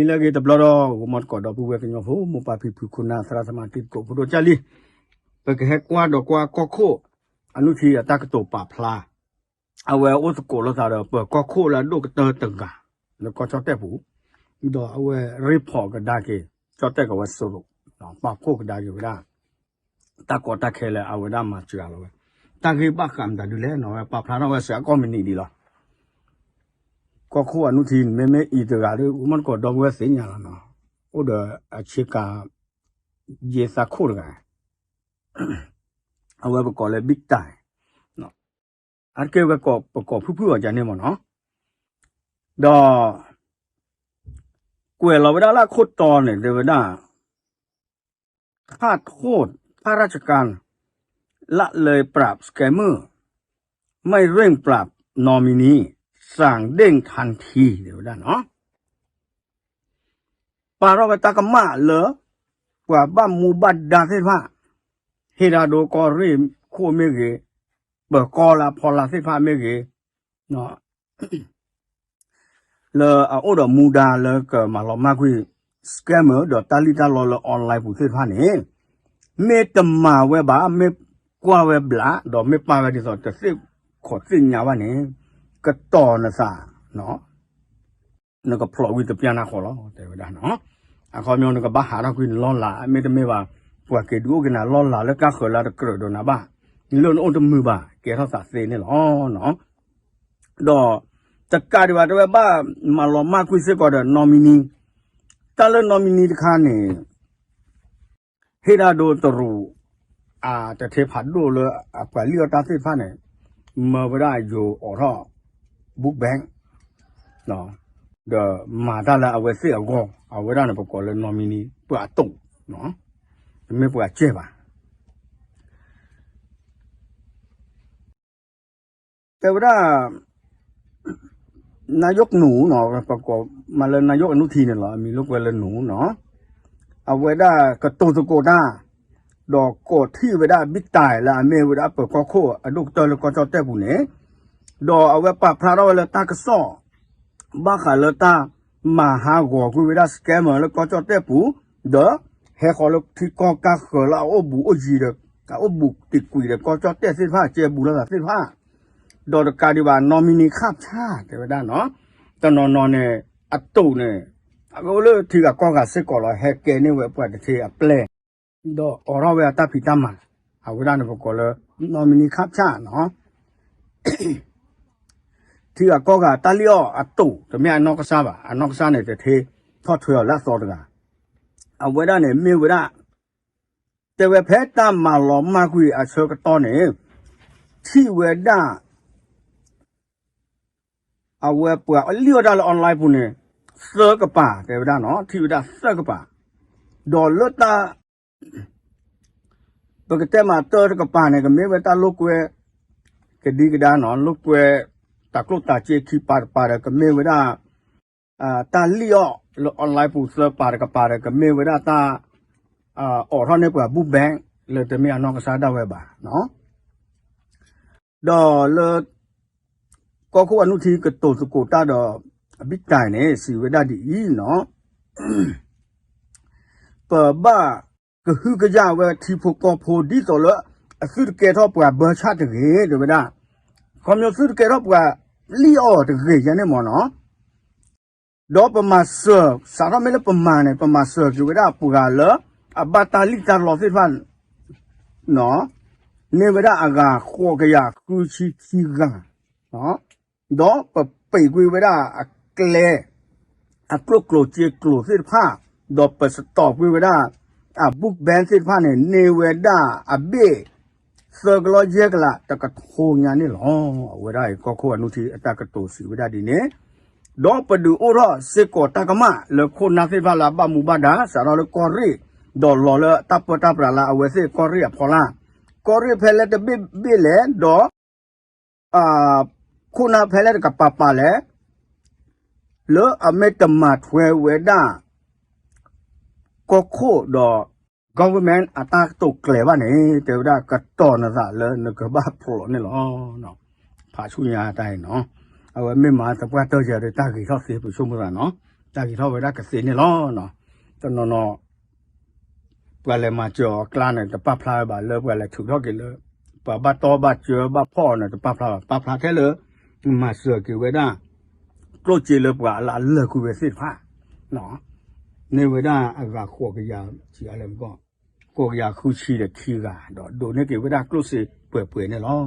လၢအဂ့ၤတဘျီဒီး ဂီၤမီတကိးဒီပုၢ်ဝဲၢ်ကညီဖိ မိၢ်ပၢ်ဖံဖု ခိၣ်နၢ်သရၣ်သမါ တံၤသကိးဖိဒိၣ်ကၢ်လံ, ပကဟဲကွၢ်ဒီးကွၢ်ကီၢ်ခိၣ်အနုၢ်ထံအတၢ်ကတိၤပာ်ဖျါ, အဝဲအိၣ်သကိးလိာ်သးဒီး ပၢၤကီၢ်ခိၣ်လၢအဒိၣ်ကတၢၢ်တဂၤ လၢကီၢ်ကၠီၣ်တဲၣ်ပူၤ, ဒီးအဝဲ report ကဒါက့ၤ ကၠီၣ်တဲၣ်ကဝဲစိရိၤ, ပာ်ဖှိၣ်ကဒါက့ၤဝဲဒၣ် တၢ်ကီတၢ်ခဲလၢအဝဲဒၣ်မၤစှၤလီၤဝဲ, တၢ်ဂ့ၢ်ဘၣ်ဃးမတၤဒုလဲၣ်နီၤ ဝဲပာ်ဖျါထီၣ်ဝဲစှၤကီၢ်မံၤနံးဒံးလီၤ. ကီၢ်ခိၣ်အနုၢ်ထံန့ၣ် မ့မ့ၢ်အံၤတဂၤဒီး ဂီၤမီတကိးဒီပုၢ်ဝဲၢ်သ့ၣ်ညါလီၤနီၤ, အိၣ်ဒီးအဆ့ကၤ ယဲသးခိၣ်တဂၤ, အဝဲပကိးလၢ Big Time, အါတက့ၢ်ဝဲပကိးဖုၣ်ဖုၣ်အီၤဒ်န့ၣ်မ့ၢ်နီၤ, ဒီး ကွဲးလီၤဝဲဒၣ်လၢအခိၣ်တီန့ၣ် တဲဝဲဒၣ် ข้าโทษข้าราชการ ละเลยปราบ scammer ไม่เร่งปราบ nominee สั่งเด้งทันที တဲဝဲဒၣ်နီၤ, ပာ်ထီၣ်ဝဲတၢ်ကမၣ်လၢ ပှၤဘၣ်မူဘၣ်ဒါသ့ၣ်တဖၣ်, ဟ့ၣ်ဒၣ်ဒိကီၢ်ရ့ၣ်ခိၣ်မ့ၢ်ဂ့ၤ, ပၢၤကီၢ်လၢအဖီလာ်သ့ၣ်တဖၣ်မ့ၢ်ဂ့ၤ, လၢအအိၣ်ဒီးမူဒါလၢကမၤလီၤမၢ်ကွံာ် scammer ဒီးတၢ်လံၣ်တၢ်လီလၢ online ပူၤသ့ၣ်တဖၣ်န့ၣ်, မ့ၢ်တမၤဝဲဘၣ်, မ့ၢ်ကွၢ်ဝဲဘျး, ဒီးမ့ၢ်ပာ်ဝဲဒ်သိးတသ့ၣ်ခိးသ့ၣ်ညါဘၣ်န့ၣ်, ကတီၤနသး နကဖျိးကွံာ်တပျၢ်နၤဃီလီၤ တဲဝဲဒၣ်နီၤ, အခီပညီနကဘၣ်ဟးထီၣ်ကွံာ်နလီၢ်လၤ မ့တမ့ၢ်ဘၣ်, ပှၤက့ၤဒုးအိၣ်က့ၤနၤလီၢ်လၤလၢကါဃၢၤလၢတကြၢးဒီးနၤဘၣ်, လၢနအိၣ်တမုာ်ဘၣ် ကဲထီၣ်သးသ့န့ၣ်လီၤ. ဒီး တကးဒံးဘၣ်တဲဝဲဘၣ်မၤလီၤမၢ်ကွံာ်စ့ၢ်ကီးဒီး nominee, တၢ်လၢ nominee တခါန့ၣ် ဟ့ၣ်ဒၣ်ဒိတရူး အတထ့ဖးဒိၣ်လၢအပှၤလံၣ်အီၣ်တၢ်သ့ၣ်တဖၣ်န့ၣ်, မၢဝဲဒၣ်ယိၤအိးထီၣ် book bank, ဒီးမၤတၢ်လၢအဝဲသ့ၣ်အဂီၢ်, အဝဲဒၣ်န့ၣ်ပကိးလၢ nominee ပှၤအတိာ်, တမ့ၢ်ပှၤကဲဘၣ် တဲဝဲဒၣ် နၢယိၣ်ကနူၤနီၤ, ပကိးမးလၢနၢယိၣ်အနုထံန့ၣ်လီၤ, အမံၤလိာ်ကွဲလၢနူၤနီၤ, အဝဲဒၣ်ကတိၤသကိးတၢ်, ဒီးကိးထံၣ်ဝဲဒၣ် ဘံၣ်တၢၣ် လၢအမ့ၢ်ဝဲဒၣ်ပၢၤကီၢ်ခိၣ်အဒိၣ်ကတၢၢ်လၢကီၢ်ကၠီၣ်တဲၣ်ပူၤန့ၣ်, ဒီးအဝဲပာ်ဖျါထီၣ်ဝဲလၢတၢ်ကစီၣ် ဘၣ်ဃးလၢတၢ်မၤဟးဂီၤကွံာ်ဝဲဒၣ် scammer လၢကီၢ်ကၠီၣ်တဲၣ်ပူၤ, ဒီးဟဲဃီၤလၢထံကီၢ်ကါဃၢၤလၢအအိၣ်ဘူးအိၣ်ယံၤဒီး အအိၣ်ဘူးတံာ်ကွံာ်ဒီးကီၢ်ကၠီၣ်တဲၣ်သ့ၣ်တဖၣ် ကဲဘူးလိာ်သးသ့ၣ်တဖၣ်, ဒီးတကးဒံးဘၣ် nominee ခၣ်ဖၠၣ် တဲဝဲဒၣ်နီၤ, တနီၤနီၤန့ၣ် အတိာ်န့ၣ် အကအိၣ်လၢထံဂၤကီၢ်ဂၤစ့ၢ်ကီးလီၤ, ဟဲကဲန့ၢ်ဝဲပှၤတထ့အပျဲၢ် ဒီးအိးထီၣ်ဝဲအတၢ်ဖံးတၢ်မၤ, အဝဲဒၣ်န့ၣ်ပကိးလၢ nominee ခၣ်ဖၠၣ်နီၤ, ထံဂၤကီၢ်ဂၤတၢ်လံၣ်အီၣ်အတိာ် တမ့ၢ်အနီၢ်ကစၢ်ဘၣ်, အနီၢ်ကစၢ်န့ၣ် တထ့ထီၣ်ထွဲအီၤလၢအသီတဂၤ, အဝဲဒၣ်န့ၣ်မ့ၢ်ဝဲဒၣ် တဲဝဲဖဲတၢ်မၤလီၤမၢ်ကွံာ်အဆၢကတီၢ်န့ၣ် ထံၣ်ဝဲဒၣ် အဝဲပှၤလံၣ်အီၣ်တၢ်လၢ online ပူၤန့ၣ် သၢကပၤ တဲဝဲဒၣ်နီၤ, ထံၣ်ဝဲဒၣ်သၢကပၤ, ဒီးလၢတၢ် ပကတဲမးတၢတကပၤန့ၣ် ကမ့ၢ်ဝဲတၢ်လိာ်ကွဲ ကဒံကဒါနီၤ, လိာ်ကွဲ တၢ်ကျိၣ်တၢ်စ့ခံပၤတပၤဒီး ကမ့ၢ်ဝဲဒၣ် တၢ်လံၣ်အီၣ်လၢ online ပူၤ သၢပၤတကပၤဒီး ကမ့ၢ်ဝဲဒၣ်တၢ် အိးထီၣ်န့ၢ်ပှၤ book bank လၢတမ့ၢ်အနီၢ်ကစၢ်ဒၣ်ဝဲဘၣ်နီၤ. ဒီးလၢ ကီၢ်ခိၣ်အနုၢ်ထံကတိၤသကိးတၢ်ဒီး အဘံၣ်တၢၣ်န့ၣ် စံးဝဲဒၣ်ဒ်အံၤနီၤ, ပဘၣ်ကဟုကယာ်ဝဲထံဖိကီၢ်ဖိဒ်သိးလၢ အသုတကဲထီၣ်ပှၤဘၢဆၣ်တဂ့ၤ တဲဝဲဒၣ်, ခီဖျိသုတကဲထီၣ်ပှၤလံၣ်အီၣ်တဂ့ၤယဲန့ၣ်မ့ၢ်နီၤ. ဒီးပမၤစၢၤ စးထီၣ်မ့ၢ်လၢပမၤန့ၣ် ပမၤစၢၤက့ၤဝဲဒၣ်ပှၤလၢ အဘၣ်တၢ်လံၣ်တၢ်လီသ့ၣ်တဖၣ် န့ၢ်ဝဲဒၣ်အဂၤဃိးကယၤဃုဆံခံဂၤ, ဒီးပပံာ်ကွံာ်ဝဲဒၣ်အကျဲ အကျိၣ်ကျိၤစ့ကျိၤသ့ၣ်တဖၣ်, ဒီးပစတီၣ်ကွံာ်ဝဲဒၣ် အ book bank သ့ၣ်တဖၣ်န့ၣ် န့ၢ်ဝဲဒၣ်အဘ့ၣ် သၢကလီယဲၢ်ကလးတကထိညါန့ၣ်လီၤ. အဝဲဒၣ်အံၤ ကီၢ်ခိၣ်အနုၢ်ထံအတၢ်ကတိၤစံးဝဲဒၣ်ဒ်န့ၣ်, ဒီးပဒုးအိၣ်ထီၣ်စ့ၢ်ကီးတၢ်ကမၣ်လၢခိၣ်နၢ်သ့ၣ်တဖၣ်လၢအဘၣ်မူဘၣ်ဒါ စးထီၣ်လၢကီၢ်ရ့ၣ်, ဒီးလီၤလၢတၢ်ပၢတၢ်ပြးလၢအဝဲသ့ၣ်ကီၢ်ရ့ၣ်အဖီလာ်, ကီၢ်ရ့ၣ်ဖဲလဲၣ်တဘ့ၣ်ဘ့ၣ်လဲၣ်, ဒီး ခိၣ်နၢ်ဖဲလဲၣ်တကပၤပၤလဲၣ်, လၢအမ့ၢ်တမၤထွဲဝဲဒၣ် ကီၢ်ခိၣ်ဒီး government အတၢ်ကတိၤကျဲၤဘၣ်န့ၣ် တဲဝဲဒၣ်ကတီၤနသးလၢနကဘၣ်ဖျိးန့ၣ်လီၤ. ဖးဆူညါတၢ်အံၤနီၤ, အဝဲမ့ၢ်မၤသပှၢ်တၢၢ်ယၤဒီးတၢ်ဂ့ၤထီၣ်သ့ပဆိကမိၣ်သးနီၤ. တၢ်ဂ့ၤထီၣ်ဝဲဒၣ်ကသ့န့ၣ်လီၤ. တနီၤနီၤ ပှၤလဲၤမၤစၢၤအီၤအကျါန့ၣ် တပာ်ဖျါဝဲဘၣ် လၢပှၤလဲၤထုးထီၣ်က့ၤလၢ ပှၤဘၣ်တီဘၣ်စၢဘၣ်ဖီၣ်အီၤန့ၣ် တပာ်ဖျါဘၣ် ပာ်ဖျါထဲလၢ မၤစၢၤက့ၤဝဲဒၣ် ကျိၣ်စ့လၢပှၤအလၢကွံဝဲသ့ၣ်တဖၣ် န့ၢ်ဝဲဒၣ်အဂၤဃိးကယၤ စံးအါလဲၣ်မကီၢ် ဃိးကယၤဃုဆံဒီးခံဂၤ ဒီးဒိးန့ၢ်က့ၤဝဲဒၣ်ကျိၣ်စ့ပှဲၤပှဲၤန့ၣ်လီၤ.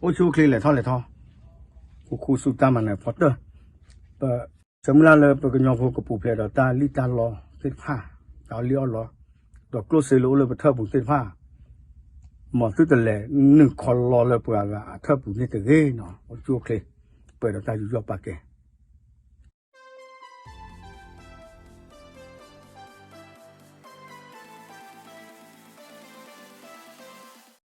အိၣ်ဆူၣ်အိၣ်ချ့လဲၤထီၣ်လဲၤထီ ဃူဃူဆူၣ်တၢ်မၤနၢၤဖီတၢၢ် ပဆၢမုၢ်လၢ်လၢပကညီဖိကပူၤဖျဲးဒီးတၢ်လံၣ်တၢ်လီသ့ၣ်တဖၣ် တၢ်အီၣ်လံၣ်အီၣ်လီ ဒီးကျိၣ်စ့လၢအိၣ်လၢပထၢၣ်ပူၤသ့ၣ်တဖၣ် မ်သုတလဲၤနုာ်ခီလီလၢပှၤဂၤအထၢၣ်ပူၤန့ၣ်တဂ့ၤနီၤ. အိၣ်ဆူၣ်အိၣ်ချ့ ပှဲၤဒီးတၢ်ယူးယီၣ်ပာ်ကဲ